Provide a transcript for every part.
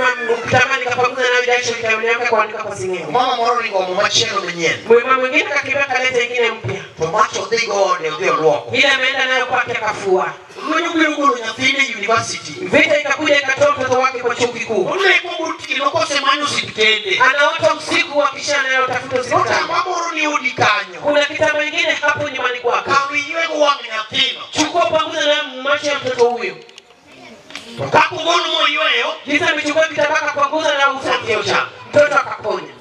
Akasema kitambaa nikapanguza nayo jasho likaonekana kuandika kwa sing'enge. Mama moro ningomo machielo manyien. Mama mwingine akakimbia kaleta ingine mpya. To macho dhi go ode odhi olwoko. Ile ameenda nayo kwake akafua. Lweny obiro golo nyathine e university. Vita ikakuja ikatoa mtoto wake kwa chuo kikuu. Oleko gotieno kosemanyo osiptende. Anaota usiku akisha nayo tafuta hospitali. Otamba moro ni odi kanyo. Kuna kitambaa kingine hapo nyumbani kwako. Kaw iywego wang' nyathino. Chukua panguza nayo macho ya mtoto huyo. To kaka ogolo moyweyo, Jinsi amechukua kitambaa akapanguza na uso nyathi ochango. Mtoto akaponya.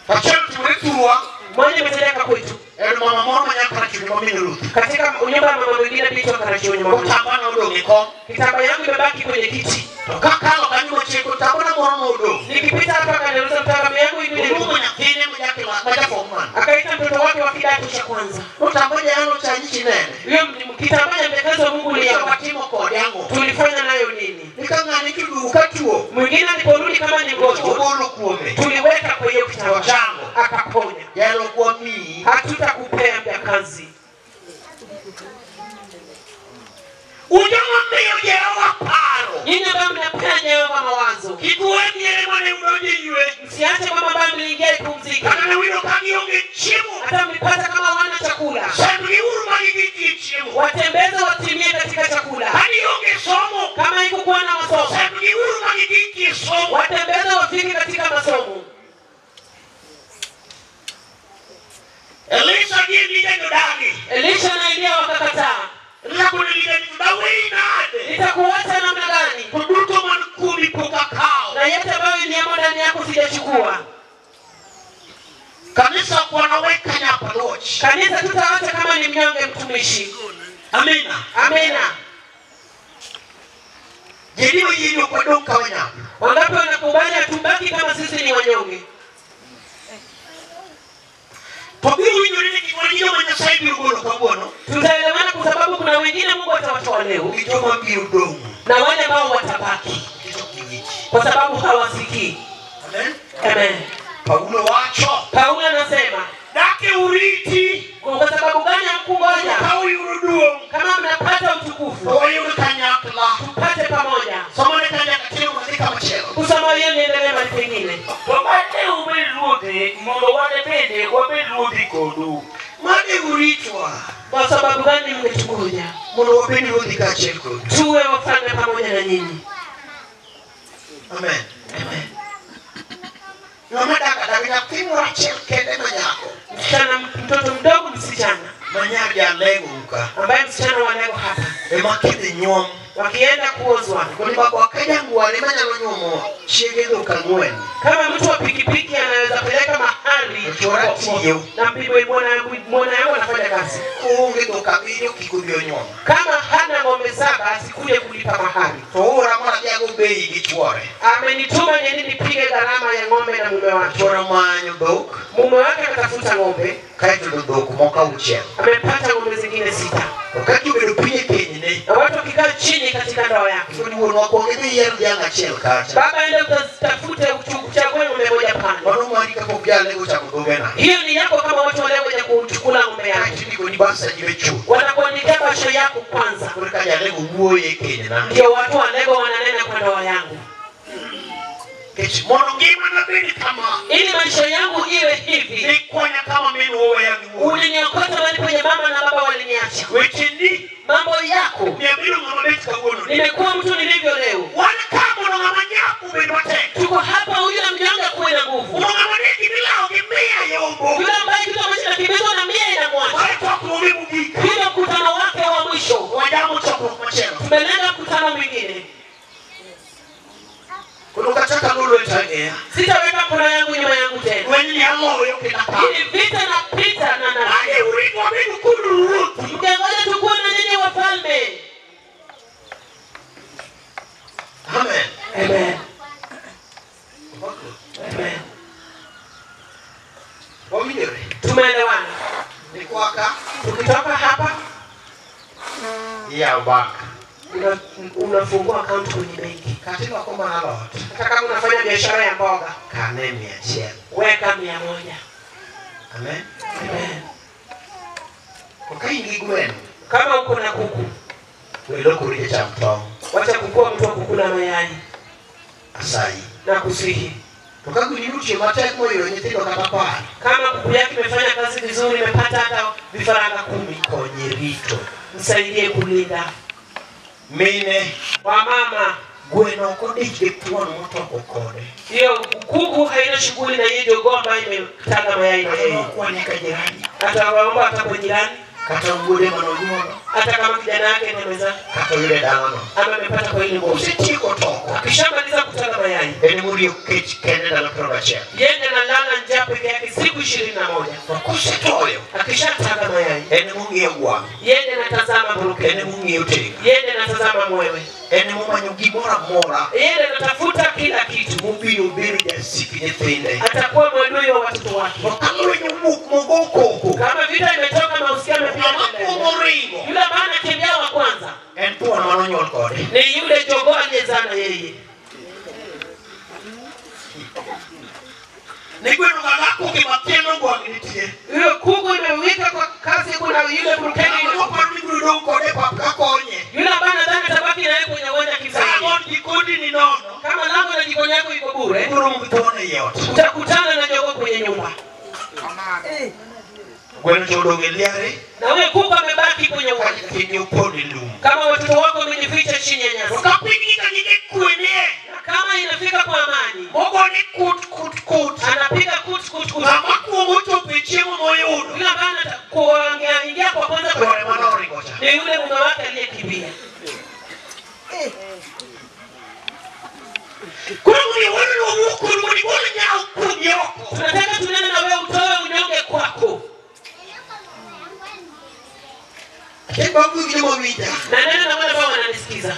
Achiel timore thurwa Mmoja imetendeka kwetu. en mama moro ma nyako Karachuonyo ma min Ruth. Katika nyumba ya mama mwingine anaitwa Karachuonyo mama. Otamba nodong' e kom. Kitambaa yangu imebaki kwenye kiti. To kakalo kanyo machiegni otambana moro nodong'. Nikipita hapa akaniuliza mtaalamu yangu ingine. Oluongo nyathine ma ja form one. Akaita mtoto wake wa kidato cha kwanza. Otamba jayalo cha nyichi nene. Hiyo kitambaa ya mtakazo wa Mungu Ni leo. watimo kode ang'o? Tulifanya nayo nini? Ni ka ng'ane kiduogo ka tuo. Mwingine aliporudi kama ni mgonjwa, Ogolo kuome. tuliweka kwa hiyo kitambaa. Ochango. Akaponya. Jayalo kwa miyi. Hatutakupea mjakazi. Un joma miyo Jehova paro. Nyinyi ambao mnapea Jehova mawazo. Kik uwe miere mane udonjo e ywech. Msiache mama ambayo mliingia ipumzike. Kata ne uyudo ka gionge chiemo. Hata mlipata kama wana chakula. Sandgiuru ma gidhi e chiemo. Watembeze watimie katika chakula. Ka gionge somo. Kama ikukuwa na masomo. Sandgiuru ma gidhi e somo. Watembeze wafike katika masomo. Elisha gi Elija nodagi. Elisha na Elia wakakataa. Elija kod Elija ni daweyi nade. Nitakuacha namna gani? To duto man kuomi pok akawo. Na yote ambayo iliamo ndani yako sijachukua. Kanisa ok wanawe kanyapa loch. Kanisa tutaacha kama ni mnyonge mtumishi. Amina. Amina. Jeri oyie ok wadong' ka wanyap. Wangapi wanakubali hatubaki kama sisi ni wanyonge? To biro winjore ni wan gi joma Nyasaye biro golo kawuono. Tutaelewana kwa sababu kuna wengine Mungu atawatoa leo gi joma biro dong'. Na wale ambao watabaki. Nikech ok giwinji. Kwa sababu hawasikii. Amen. Amen. Paulo wacho. Paulo anasema, Dake uriti. Kwa sababu gani hamkungoja? Ka uyudo duong'. Kama mnapata utukufu. To wayud kanyakla. Tupate pamoja. Somone kanyakla achiel madhi kamachielo. Kusoma hiyo niendelee mahali pengine. To mane ubed ruodhi mondo wan bende wabed ruodhi kodu. Mane uritwa. Kwa sababu gani mngetugoja? Mondo wabed ruodhi kaachiel kodu. Tuwe wafalme pamoja na nyinyi. Amen. Amen. Ng'ama dak adaga nyathi moro achiel kende ma nyako. Msichana, mtoto mdogo msichana. Ma nyar jalego ka. Ambaye msichana wa lego hapa. Ema kidhi nyuom. Wakienda kuozwa. Koni baba akaja ngwale manyalo nyuomo chiege dhok ang'wen. Kama mtu wa pikipiki anaweza peleka mahali Chora tiyo. Na mpigo mwana yangu anafanya kazi. Koonge dhok abiriyo kik odhi onyuom. Kama hana ng'ombe 7 asikuje kulipa mahali. To oora mondo adhi ago bei gi chuore. Amenituma niende nipige gharama ya ng'ombe na mume wake. Chuore omanyo dhok. Mume wake akatafuta ng'ombe. Kaeto yudo dhok moko 6. Amepata ng'ombe zingine 6. To kaka obedo piny e kenyne. Na watu wakikaa chini katika ndoa yake. Koni wuonwa kuong idhi iyier dhiang' achiel kacha. Baba enda utafute uchague ng'ombe moja pale. Mano mari kapok jalego ochako dhogena. Hiyo ni yako kama watu wale waje kuchukua ng'ombe yako. Kaeto indikoni basa ji chul. Wanakuandikia basho yako kwanza. Koro ka jalego wuoyo e kenyna. Ndio watu walego wananena kwa ndoa yangu. Nikech mondo ngimana bed kama. Ili maisha yangu iwe hivi. Nikonya kama min oweya gi wuon. Uliniokota mahali penye mama na baba waliniacha. Wecheni. Mambo yako. Niabiro ng'ama bet kawuono. Nimekuwa mtu nilivyo leo. Wan ka mondo ng'ama nyap obed matek. Tuko hapa huyu na mnyonge kuwe na nguvu. Mondo ng'ama nigi milawo gi mia yombo. Yule ambaye kitu ambacho kinakimbizwa na mia inamwacha. Mar chokruoge mogik. Hilo mkutano wake wa mwisho. Wajamo chokruok machielo. Tumelenga mkutano mwingine. Koro kata golo e tang'eya. Sitaweka mkono yangu nyuma yangu tena. Lweny ni aloyo kendo akawo. Hili vita na pita na na. Ade uritwa wabedo kodu ruoth. Mngengoja tukuwe na nyinyi wafalme. Amen. Amen. Amen. Wawinjore. Tumeelewana. Ni kwaka. Tukitoka hapa Yaw bank. Unafungua account kwenye benki. Kata iloko mana alot. Hata kama unafanya biashara ya mboga. Kane 100. Weka 100. Amen. Amen. To ka in gi gweno. Kama uko na kuku. We lokori jacham tong'. Wacha kukua mtu wa mayai. Asayi. Nakusihi. To ka gwini notiyo matek moyudo nyithindo kata 10. Kama kuku yake imefanya kazi vizuri, imepata hata vifaranga 10, Konye rito. msaidie kulinda. Mine Wamama, gweno ok odich gi thuon motoko kode. hiyo kuku haina shughuli na hiyo jogoo ambayo imetaga mayai na Kata yeye. nokwa nyaka jirani. Atawaomba hata kwa jirani, Kata wuode manonyuolo. hata kama kijana yake ndiye amezaa Kata oyudo e dalano. ama amepata kwa ile ng'ombe. Osetieko toko. Akishamaliza kutaga mayai, En emoriyo kech kende ndalo 21. yeye analala njaa peke yake siku 21. To kosetoyo, Akishataga mayai, en emong'iyo gwang'. yeye anatazama En burukeni, emong'iyo tinga. yeye anatazama mwewe, En emomanyo gimoro amora yeye anatafuta kila kitu. mobiro bedo jasik nyithinde. Atakuwa mwadui wa watoto wake. To ka lweny owuok mogo koko, Kama vita imetoka mausikia amepiga ng'ama kelele. kuongo ringo Yule ambaye anakimbia wa kwanza en thuon manonyuol kode. ni yule jogoo aliyezaa na yeye. Ne gweno gaga koke matin nogwang' nitie. Hiyo kuku imewika kwa kasi, kuna yule burukeni Ng'ama noparo ni biro dong' kode e pap ka konye. yule ambaye anadhani atabaki na yeye kwenye uwanja akimsaidia. Ka jikoni ni nono, Kama lango la jikoni yako iko bure, ibiro romo gi thuon ei ot. utakutana na jogoo kwenye nyumba. Gweno to odong' e liare Na huyo kuku amebaki kwenye ka uwanja. nyithinde opondo e lum. Kama watoto wako wamejificha chini ya To nyasi, ka piny ka gige kwe nie, na kama inafika kwa amani, mogone kut kut kut. anapiga kut kut kut. Ng'ama kuongo chopo e chiemo moyudo, Yule ambaye anaingia kwa kwanza chwore kwa manoringo cha. ni yule mume wake aliyekimbia. Koro mondo iwere owuo kodi mondo igol nyawo kuomi oko. Tunataka tunene na wewe utoe unyonge kwako. Achiel bang' gi joma winja. Na nene na wale ambao wananisikiza.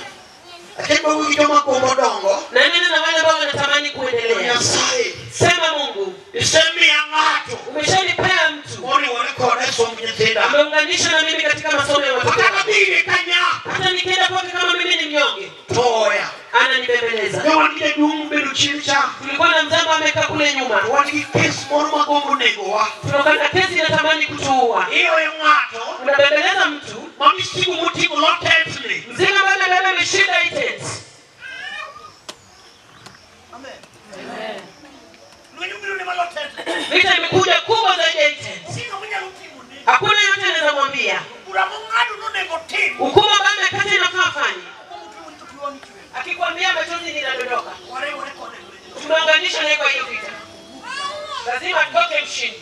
Achiel bang' gi joma gombo dongo. Na nene na wale ambao wanatamani kuendelea. Nyasaye, Sema Mungu, isemiya ng'ato umeshanipea mtu moriwore koda e somb nyithinda. ameunganisha na mimi katika masomo ya watoto. Kata kadhire ka nyako, Hata nikienda kwake kama mimi ni mnyonge, toya. ananibembeleza. Ne wan gi jaduong' mobedo chien cha. Tulikuwa na mzee ambaye amekaa kule nyuma, To wan gi kes moro magombo negowa. tunakuwa na kesi inatamani kutuua. Ihoyo ng'ato Unabembeleza mtu ma misigo moting'o notetni. mzigo ambaye amebeba imeshinda hii tent. Lweny obiro ne malotetni. Vita imekuja kubwa zaidi ya hii tent. Onge ng'ama nyalo timone. Hakuna yote anaweza mwambia. Bura mong'ado nonego tim. Hukumu ambayo amekata inafaa afanye. Akikwambia Akikwambia machozi linadondoka. wariwore kode e lwenyno. Tumeunganisha naye kwa hiyo vita. Lazima atoke mshindi.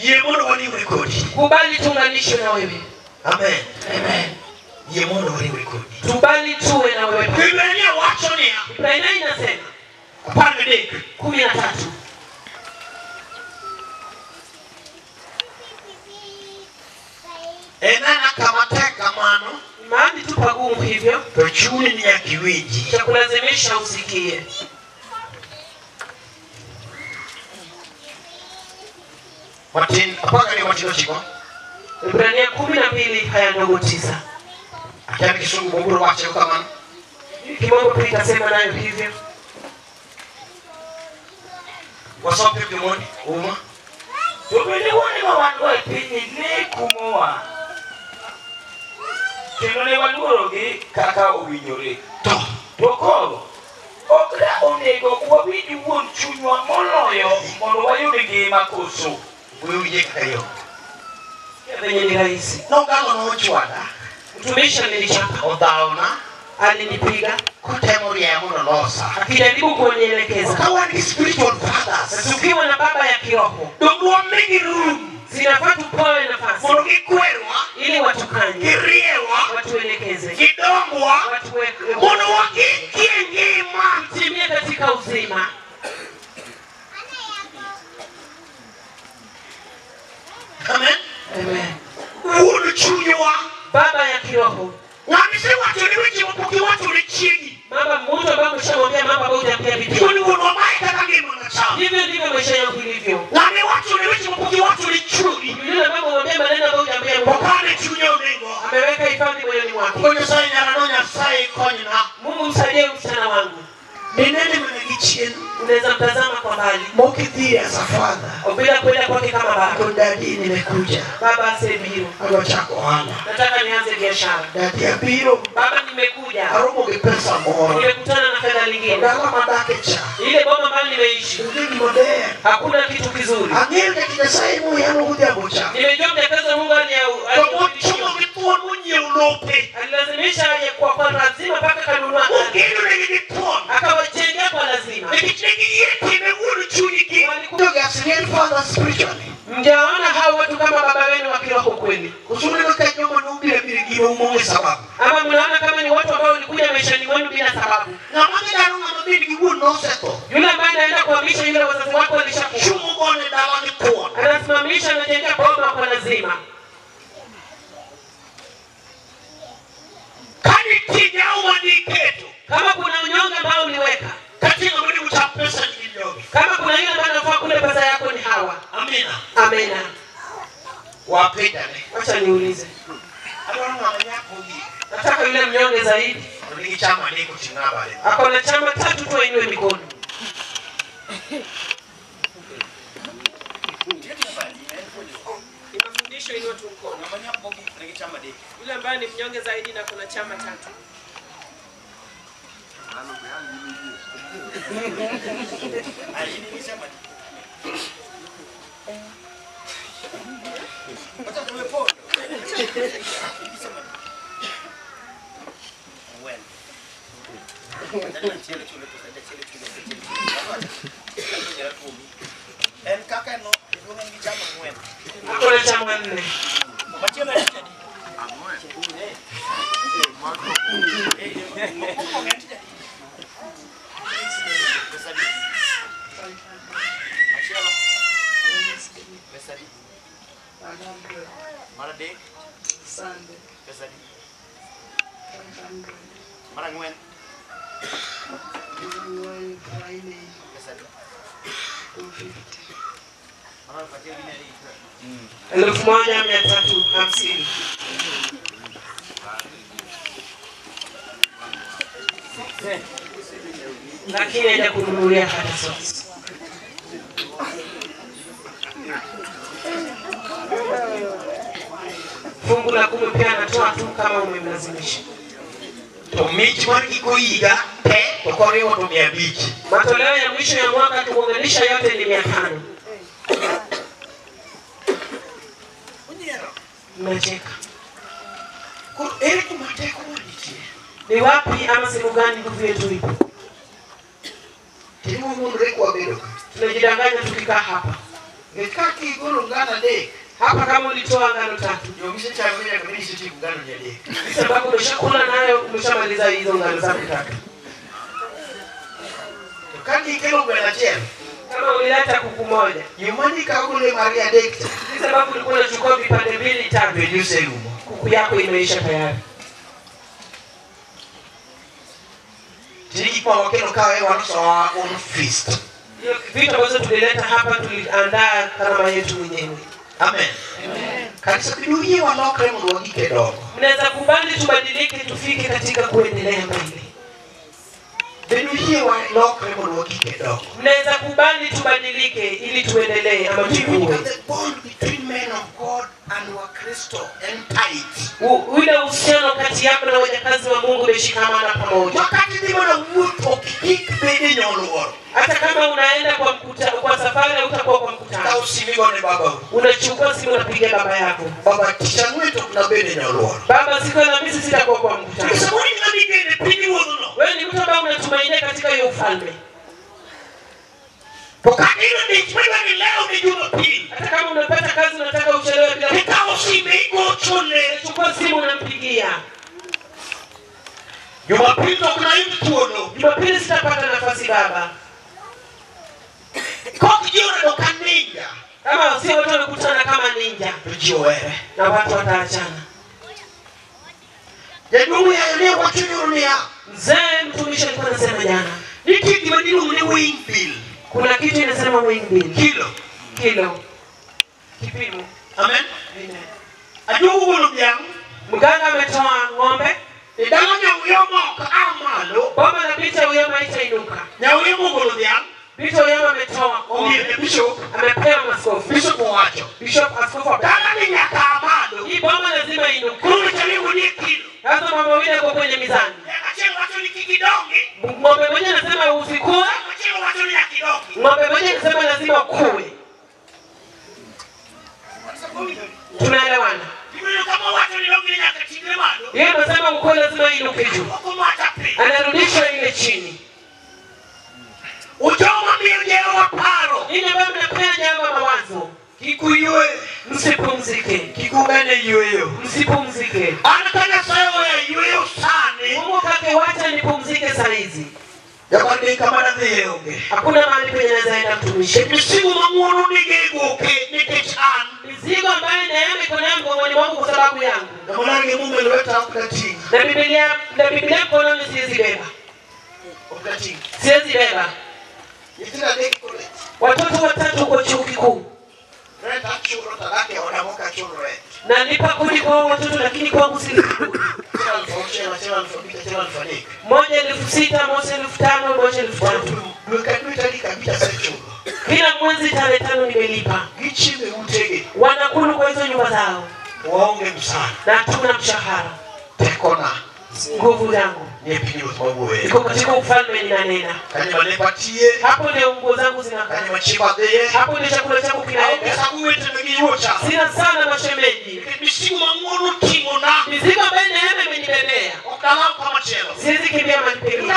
Yie mondo wariwre kodi. Kubali tuunganishwe na wewe. Amen. Amen. Yie mondo wariwre kodi. Tubali tuwe na wewe. Biblia wacho niya, Biblia inasema 13 13. En aena kama tek kamano, Mahali tu pagumu hivyo to chuni ni nyaka iwinji. cha kulazimisha usikie. Matin, 12 matin ochiko. Ibrania 12 haya ndogo 9. Akia ni kisungu bobiro wache kamano. Kimombo pia itasema nayo hivyo. Wasom piyo gimoni, uma. To bende wuone ma wan go e pinyni ne kumowa. Kendo ne waluorogi kaka owinjore. To koro, ok da onego wawinj wuon chunywa moloyo mondo wayud ngima koso? We winje kaka yo. Venye ni rahisi. Nogalo nochwada. Mtumishi alinichapa, Odhawna. alinipiga, Kotemo rieya mondo olosa. akijaribu kunielekeza. Ka wan gi spiritual fathers, Tukiwa na baba ya kiroho, donge wamigi room zinafaa tupewe nafasi mondo gikwerwa, ili watukanye, giriewa, watuelekeze, gidongwa, watuweke, mondo wagikie ngima. tutimie katika uzima. Amen. Amen. Wuon chunywa. Baba ya kiroho, Ng'ama isewacho ni weche mapok iwacho ne chiegi. mama mtu ambaye umeshamwambia mambo ambayo hujaambia bibi. Koni wuonwa mae kaka ngimana chal. Hivyo ndivyo maisha yangu ilivyo. Ng'ama iwacho ne weche mapok iwacho ne chwori. Yule ambaye umemwambia maneno ambayo hujaambia mume, Okane chunye onego. ameweka hifadhi moyoni mwake. Ko Nyasaye nyarano Nyasaye konyna. Mungu msaidie msichana wangu. Ninene mana gi chien. Unaweza mtazama kwa mbali. Mokidhi as a father. Bila kwenda kwake kama baba. Kwa daddy nimekuja. Baba asebiro. Adwa ohala. Nataka nianze biashara. Daddy abiro. Baba nimekuja. Aromo gi pesa moro. Nimekutana na fedha nyingine. Dala madake cha. Ile boma ambayo nimeishi. Onge gima ber. Hakuna kitu kizuri. Ang'eyo jatich Nyasaye moyalo godhiambo cha. Nimejua mjakazi wa Mungu To mochuno gi thuon monyiewo lope. alilazimisha kwa lazima mpaka kanunua. Ogedo negi gi thuon. Akawajengea kwa lazima. Nikech ne giyie time wuon chunygi. Jogi as real father spiritually. Mjaona hao watu kama baba wenu wa kiroho kweli? Koso uneno ka joma nobiro biro gima umonge sababu. Ama mnaona kama ni watu ambao walikuja maishani mwenu bila sababu? Ng'ama gidaro ng'ama bed gi wuon nosetho. Yule ambaye anaenda kuhamisha yule wazazi wako walishakufa. Chumo gone dala gi thuon. Anasimamisha anajenga boma kwa lazima. Ka nitie nyawo maniketo. Kama kuna unyonge ambao uliweka. Kata ng'ama onego cham pesa ni jogi. Kama kuna yule ambaye anafaa kule pesa yako ni hawa. Amina. Amina. Wapendane. Wacha niulize. Adwaro ng'ama nyako gi. Nataka yule mnyonge zaidi. To nigi chama adek oting'o bade. Ako na chama tatu tu ainue mikono. Ni mafundisho inua tu mkono. Ng'ama nyako gi nigi chama adek. Yule ambaye ni mnyonge zaidi na kuna chama tatu. En kaka no iluongo ni chama ang'wen. Ako na chama nne. Machielo en tich adi? Mokwongo en tich adi? Pesa adi? Machielo? Pesa adi? Mar adek? Pesa adi? Mar ang'wen? Pesa adi? 1350. Lakini haja kununulia hata socks. Fungu la 10 pia anatoa tu kama umemlazimisha. To mich mar giko higa te to koriwo to 500. Matoleo ya mwisho ya mwaka tukuunganisha yote ni 500. Mnacheka. Koro ere kuma teko nitie? Ni wapi ama sehemu gani nguvu yetu ipo? Timo wuondore kwabedo ka. Tunajidanganya tukikaa hapa. Ka kigolo ngano adek. Hapa kama ulitoa ngano tatu. Jogi isechamo nyaka bed ni isetieko ngano nyadek. Sababu umeshakula nayo umeshamaliza hizo ngano zako tatu. To ka nikelo gweno achiel. Kama ulileta kuku moja. Gima nikawo gole mari adek cha. Ni sababu ulikuwa unachukua vipande 2 3. Penjo oserumo. Kuku yako imeisha tayari. Tigi gik ma wakelo kawe waloso our own feast. Hiyo vitu ambazo tulileta hapa tuliandaa karama yetu wenyewe. Amen. Amen. Kanisa biduyie walokre mondo wagike dongo. Mnaweza kubali tubadilike tufike katika kuendelea mbele. Biduyie walokre mondo wagike dongo. Mnaweza kubali tubadilike ili tuendelee ama tukue. The bond between men of God and Wakristo and tight. Ule uhusiano kati yako na wajakazi wa Mungu umeshikamana pamoja. Wakati dhi mana wuoth ok ikik bede nyoluoro. Hata kama unaenda kwa mkutano, kwa safari utakuwa kwa mkutano. Kaw simu igone babau. Unachukua simu unapigia baba yako. Baba tich ang'wen to ok nabed e nyoluoro. Baba siku ya Alhamisi sitakuwa kwa mkutano. Samoro in ng'ama igeno e piny ruodhno. Wewe ni mtu ambaye unatumainia katika hiyo ufalme. To ka iyudo dich midwa ni leo ni Jumapili. Hata kama unapata kazi unataka uchelewe bila Ikawo sime igochone. Unachukua simu unampigia. Jumapili to ok nayud thuolo. Jumapili sitapata nafasi baba. Kok ji oneno ka ninja. Kama sio watu wamekutana kama ninja. To ji owere. Na watu wataachana. Jaduong' yayo ne wacho nyoro niya. Mzee mtumishi alikuwa anasema jana. Nitie gima niluongo ni wing bill. Kuna kitu inasema wing bill. Kilo. Kilo. Kipimo. Amen. Amen. Ajuogo ogolo dhiang'. Mganga ametoa ng'ombe. E dala Nyauyoma ok a malo. Boma la Peter Uyoma haitainuka. Nyauyoma ogolo dhiang'. Peter Uyoma ametoa kwenye mizani. Ng'ombe moja anasema usikue, ng'ombe moja anasema lazima ukue. Tunaelewana? Yeye anasema ukue lazima inuke juu, anarudisha ile chini. Ile ambayo mnapea jambo mawazo, Kikuyue, msipumzike. Kikugane yueyo, msipumzike. Anataka sawa yueyo sana. Mungu kake wacha nipumzike saa hizi. Yakwande kama na dhiyonge. Hakuna mahali penye naweza enda mtumishi. Misigo manguono nigegoke nikechan. Mizigo ambayo neema iko nayo mgongoni mwangu kwa sababu yangu. Na mwanangu Mungu aliweta ukati. Na Biblia mkononi siwezi beba. Ukati. Siwezi beba. Nitira leki kule. Watoto watatu huko chuo kikuu. Nalipa kodi kwa watoto lakini kwangu silipi. Moja 6,000, moja 5,000, moja 5,000. Kila mwezi tarehe 5 nimelipa. Wanakula kwa hizo nyumba zao. Na hatuna mshahara. Nguvu zangu iko katika ufalme ninanena. Hapo ndio nguo zangu zinakaa. Hapo ndio chakula changu kinaenda. Sina sana mashemeji. Mizigo ambayo neema imenibebea, siwezi kimbia mahali pengine.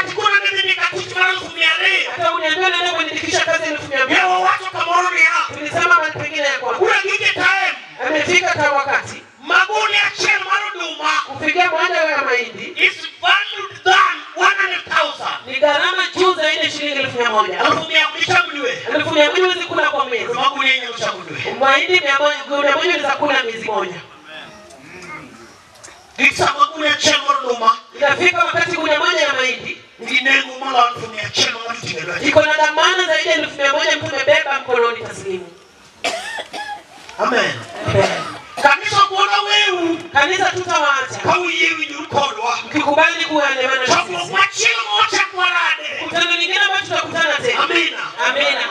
Hata uniambie nenda kuniandikisha kazi 200,000. Tulisema mahali pengine ya kwamba amefika kwa wakati. Kufikia moja ya mahindi is valued than 100,000. Ni gharama juu zaidi shilingi 1,100. 1,100 huwezi kula kwa mwezi. Mahindi 100 unaweza kula miezi moja. Inafika wakati gunia moja ya mahindi iko na dhamana zaidi ya 1,100 mtu amebeba mkononi taslimu. Amen. Kanisa kuona wewe, kanisa tutawaacha. Mkikubali kuandamana na sisi. Mkutano nyingine ambao tutakutana tena. Amina. Amina.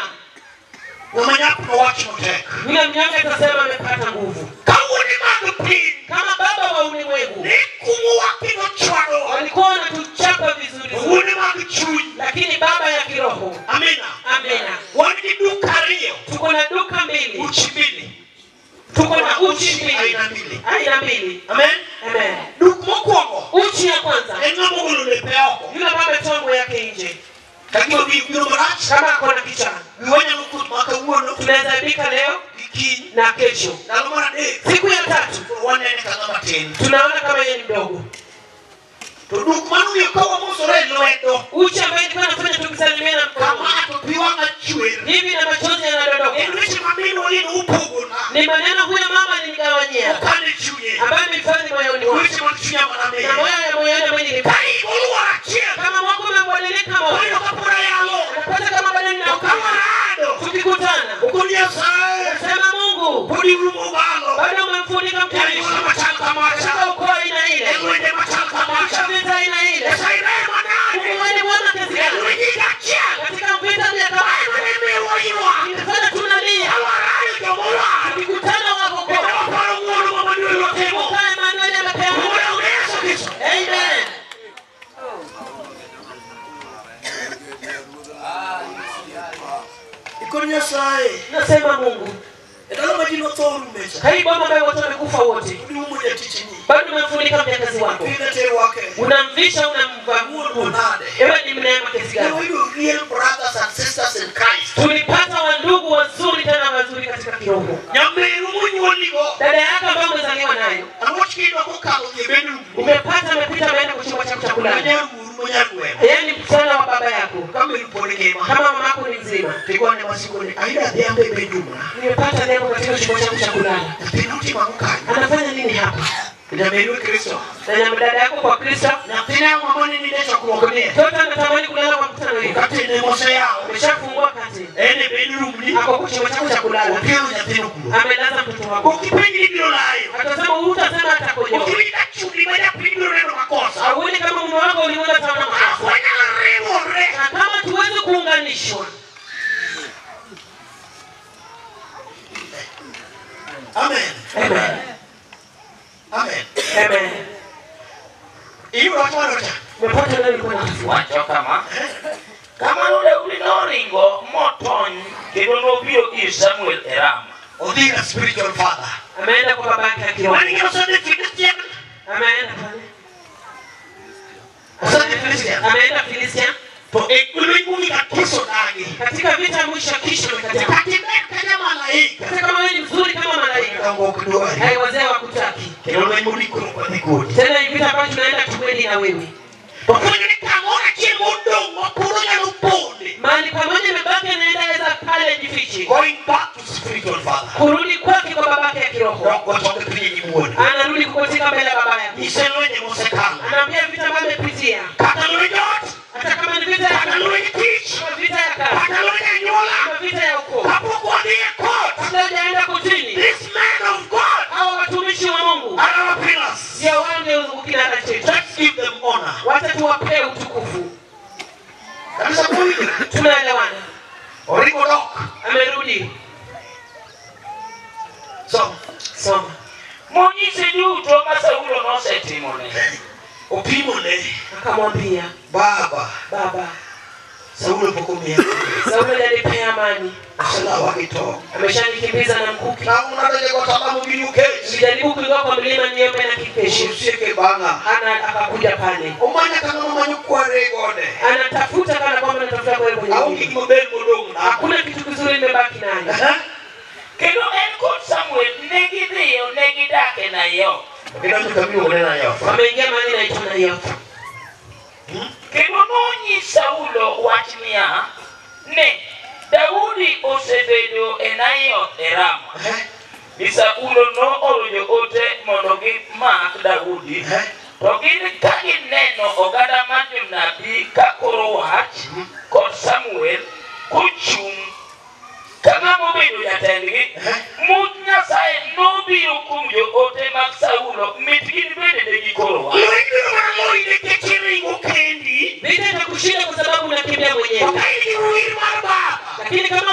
Yule mnyonge atasema amepata nguvu. Kama baba wa ulimwengu walikuwa wanatuchapa vizuri, lakini baba ya kiroho. Amina. Amina. Tuko na duka mbili. Uchi mbili. Tuko na uchi mbili. Aina mbili. Amen. Amen. Uchi ya kwanza. Yule baba ametoa nguo yake nje. Kama ako na kichaa. Tunaweza leo na kesho. Siku ya tatu tunaona kama yeye ni mdogo. Uchi ambaye alikuwa anafanya tukisalimiana na mkono hivi na machozi yanadondoka. Ni maneno huyo mama alinigawanyia, ambaye amehifadhi moyoni mwake. Na moyo ya moyoni ambaye nilipata. Kama mwako umebadilika moyo, unapata kama bado nina tukikutana, sema Mungu bado umemfunika mtumishi katika ukoo aina ile, katika vita aina ile. Mungu ni Bwana kazi yake katika vita vya kawaida. Ingefanya tunalia tukikutana wako kwa Emmanuel amepeana. Amen. Nasema Mungu Hai bwana ambaye watu wamekufa wote, bado umemfunika mjakazi wako, unamvisha, unamvaa. Ewe ni mneema kiasi gani! Tulipata wandugu wazuri tena wazuri katika kiroho. Dada yako ambaye umezaliwa nayo umepata, amepita, ameenda kuchukua chako cha kulala. Yeye ni msichana wa baba yako, kama mama yako ni mzima. Nimepata leo katika chumba changu cha kulala. Anafanya nini hapa? Na dada yako kwa Kristo. Mtoto anatamani kulala kwa mkutano hivi. Ameshafungua kati. Ako kwa chumba changu cha kulala. Amelaza mtoto wako. Atasema hutasema atakojoa. Hauoni kama mume wako uliona ataona makosa. Na kama tuweze kuunganishwa. Amen. Amen. Amen. Amen. Umepata nani nilikuwa natafuta? Wacho kama kamano Daudi noringo motony kendo nobiro ir Samuel e Rama. Odhi ir spiritual father. Ameenda kwa baba yake akiroho. Mani ngeno sende Filistia. Ameenda pale. Osende Filistia. Ameenda Filistia. To e lweny mogik Akish odagi. Katika vita mwisho Akish amekataa. Kata iber ka jamalaika. Hata kama wewe ni mzuri kama malaika. Jodongo ok dwari. Hai wazee wakutaki. Kendo lweny mogik koro ok wadhi kodi. Tena hii vita ambayo tunaenda tuweni na wewe. Ofwenyo ni kamoro achiel modong' ma polo nyalo ponde. Mahali pamoja imebaki anaenda aweza pale jifiche. Going back to spiritual father. Kurudi kwake kwa babake ya kiroho. Dok gochonge piny e nyim wuon. Anarudi kukotika mbele ya baba yake. Nyise lwenje mosekalo. Anaambia vita ambavyo amepitia. Kata lweny ot. Hata kama ni vita ya Kata lweny tich. kama vita ya kazi, Kata lweny anyuola. kama vita ya ukoo. Kapok wadhi e court. Kabla hujaenda kotini, This man of God hawa watumishi wa Mungu are our pillars. ndio wao ndio kinara chetu. Let's give them honor. Wacha tuwapee utukufu. Kanisa kuwinjo. Tunaelewana? Oringo dok. Amerudi. So, Soma. Monyise duto ma Saulo nosetimone. opimone Akamwambia, baba baba, Saulo pok omiya. Saulo hajanipea amani, Oselawa gi tong'. ameshanikimbiza na mkuki. Na unadonjo e got alamo gi nikech. Nilijaribu kuingia kwa mlima niombe na kikeshi, Usieke bang'a. hana akakuja pale, Omanya kama omanyo kware e gode. anatafuta kana kwamba anatafuta kweli kwenye Aonge mlima. gima ber modong' na. Hakuna kitu kizuri nimebaki nayo. Aha. Kendo en kod Samuel ne gidhiyo ne gidak e Nayoth. Gidonjo kama iluongo ni Nayoth. Wameingia mahali inaitwa Nayoth. Kendo nonyis Saulo wach niya, ne Daudi osebedo e Nayoth e Rama. Aha. Ni Saulo nooro joote mondo gimak Daudi. Aha. To gin ka gineno oganda mar jonabi ka koro wach kod Samuel kochung' ka ng'ama obedo jatendgi, much Nyasaye nobiro kuom joote mag Saulo mit gin bende ne gikoro wach. Lweny biro mana loyi nikech iringo kendi. Vita itakushinda kwa sababu unakimbia To mwenyewe, ka in gi wir mar baba. lakini kama